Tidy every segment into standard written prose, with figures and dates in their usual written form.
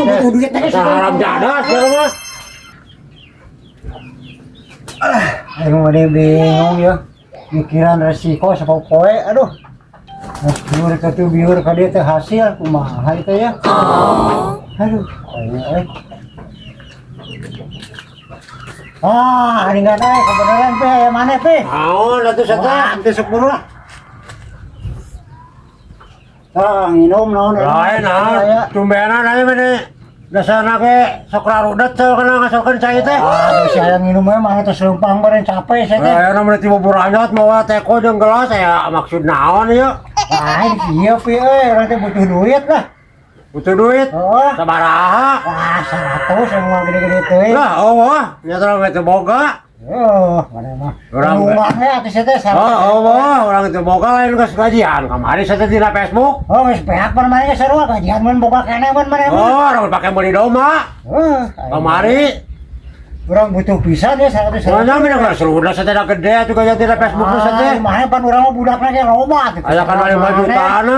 butuh duit teh. Haram jadah sia mah. Aing mah bingung ya. Mikiran resiko sapopoe aduh. Geus biur ka tuh biur ka dieu teh hasil kumaha itu ya. Aduh, aing euy. Ah, hari nggak naik kebenaran pe, aya maneh pe. Naon atuh Wah, sata? teu sok buru lah. Tah, nginum naon. Lain Aya. ah, tumbenan aya mah dasarna ge sok rarudet teh kana ngasorkeun cai teh. Ah, si aya nginum mah mana teh leumpang bareng capek saya teh. Aya nu tiba buranyot mawa teko jeung gelas aya maksud naon ieu? Lain ieu pi euy, urang teh butuh duit lah. Butuh duit. Oh. Sabaraha? Wah, 100 semua gede-gede teh. Lah, oh, nyata we teu boga. Oh, mana mah. Urang Uangnya atuh saya teh 100. Oh, oh, urang teu boga lain geus gajian. Kamari saya teh dina Facebook. Oh, geus beak mana mana geus sarua gajian mun boga keneh mun mana mah. Oh, urang pake meuli domba. Heuh, Kamari urang butuh pisan ya 100. Soalnya mah geus ruda saya teh gede atuh gajian dina Facebook teh saya teh. Mana pan urang mah budakna ge loba atuh. Aya kan 5 jutaan.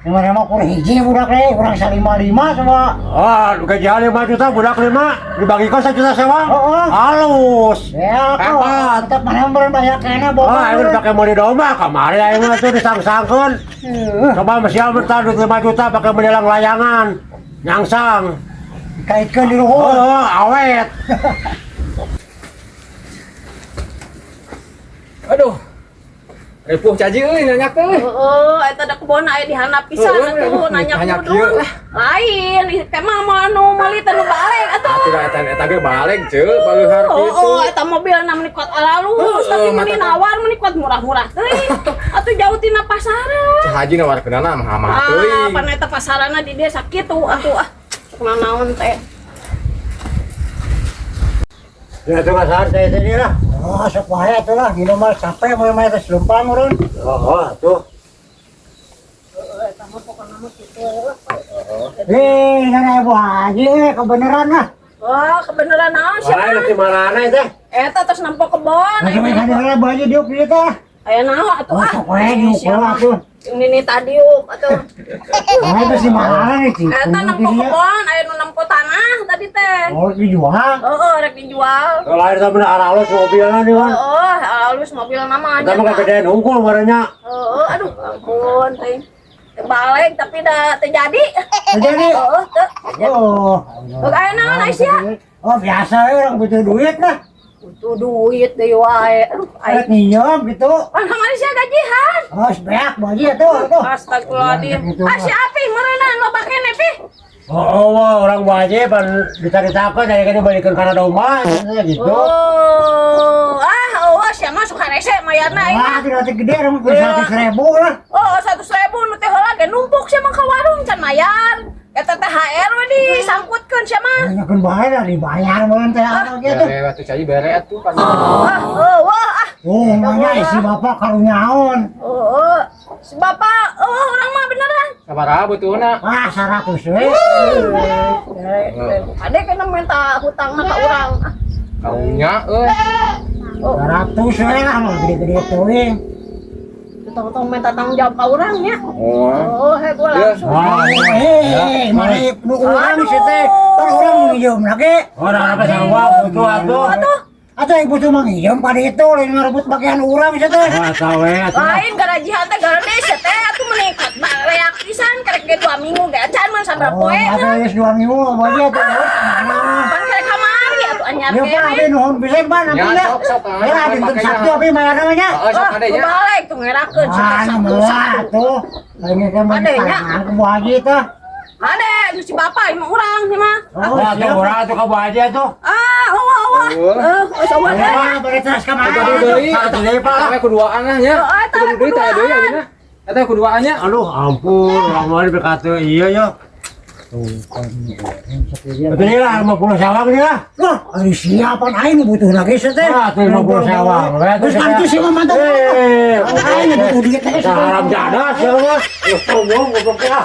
Mana mah kurang hiji budak teh, urang 55 semua. Oh, gajian 5 juta, budak 5, dibagikan 1 juta sewang. Oh, oh. Halus. Ya, Hebat. Tetep mana mah banyak keneh boga. Oh, aing pake meuli domba kamari aing mah tuh disangsangkeun. Heuh, Coba mesial bertahan duit 5 juta pakai beli layangan. Nyangsang. kaitkeun di luhur. Oh, awet. Aduh. Ripuh caji euy nanyak teh. Heeh, eta da kebon aya dihandap pisan atuh nanya kudu. Lain, teh mah moal nu meuli teh nu balik atuh. Atuh eta eta ge balik ceu baleuhar kitu. Oh, eta mobilna meuni kuat alalus, tapi meuni nawar meuni kuat murah-murah teuing. Atuh jauh tina pasaran. Ceu haji nawarkeunana mah teuing. Ah, pan eta pasaranna di dieu sakitu atuh ah. Sok nanaon teh. Ya tuh ngasar saya teh lah. Oh, sok wae atuh lah, nginum mah capek mun mah teh leumpang urang. Oh, tuh. Eta mah pokona mah kitu lah. Eh, nana ibu haji kebenaran lah. Wah, kebenaran naon sih? Lain di mana teh? Eta tos nempo kebon. Nah, cuma ada bu haji diuk dieu teh. Aya naon atuh Oh, ah. sok wae diuk lah atuh. Yang ini tadi yuk atuh. Nah, itu si mana nih, Ci? Eta nempo kebon, aya nu nempo tanah tadi teh. Oh, dijual. Heeh, rek dijual. Kalau air sama halus mobilnya nih kan. Heeh, halus mobilna mah. Kita mah kegedean unggul barenya. Heeh, aduh ampun teh. Balik tapi dah terjadi. Terjadi. Heeh, teu. Oh. Aya naon Aisyah? Oh, biasa we orang butuh duit lah. Butuh duit deui wae. Aduh, Rek aing. nginjem gitu. Pan kamari sia gajihan. Oh, sebeak bu haji atuh, atuh. Astagfirullahaladzim. Gitu, Ah, si Api meureunan loba keneh pi. Oh, oh, orang wajib pan ditarik-tarik dari kan dibalikin karena domba gitu. Oh, ah, oh, sia mah suka rese mayarna aing. Wah, tidak gede orang beli 100.000 lah. Oh, 100.000 nu teh heula ge numpuk sia mah ka warung can mayar. Eta THR we disangkutkeun sia mah. Nanyakeun bae lah dibayar meureun teh anu gitu. Bere atuh caji bere atuh kan. Ah, oh, wah, ah. Oh, nanya si bapak karunyaon. Oh, oh, si bapak, oh, orang mah beneran. Sabaraha butuhna? Wah, 100 we. Ade kena minta hutangna ka urang. Ah, Karunya euy. oh, 100 we lah mah gede-gede teuing. tong-tong minta tanggung jawab ka urang nya. Oh. Oh, he gua langsung. Wah, Eh, mana nu urang sih teh? Kan urang nginjem lagi. Orang apa sarua butuh atuh. Atuh, Atau ibu tuh menginjem pada itu lain ngerebut bagian urang sih teh. Wah, tawe atuh. lain garajihan teh garede sia teh atuh meningkat baleak pisan karek ge 2 minggu ge acan mah sabaraha Oh, poe. ada geus 2 minggu apa aja tuh. Mana? Pan karek kamari atuh anyar Ya Pak, kene. abi nuhun pisan Pak nanti Ya, ya. sok, sok, ah. Ya, dinten Sabtu abi bayar namanya. Heeh, sok Ah, ade nya. balik tuh ngerakeun sia teh Wah, Sabtu moal Sabtu. tuh. Lain ke Ade, nya. mana ke Bu Haji teh. Ade, nu si bapak imah urang sih mah. Oh, Wah, tuh siap. orang atuh ka Bu Haji atuh. Ah, oh, oh, oh. Oh. Eh, oh, oh, Wah, bari terus ka mana? Kudu deui. Satu deui, Pak. Eta we kuduaan lah nya. Oh, eta we Kudu deui teh deui kuduaan. ayeuna. Eta kuduaan nya. Aduh, ampun, orang mau berkata iya ya. Tuh, kan goreng Betul lah, 50 sawang nih lah. Wah, ari siapa aing butuh lagi sih teh. Wah, tuh 50 sawang. Terus kan itu sih mah mantap. Eh, Aing butuh duit teh. haram jadah sih mah. Wah, sombong goblok ah.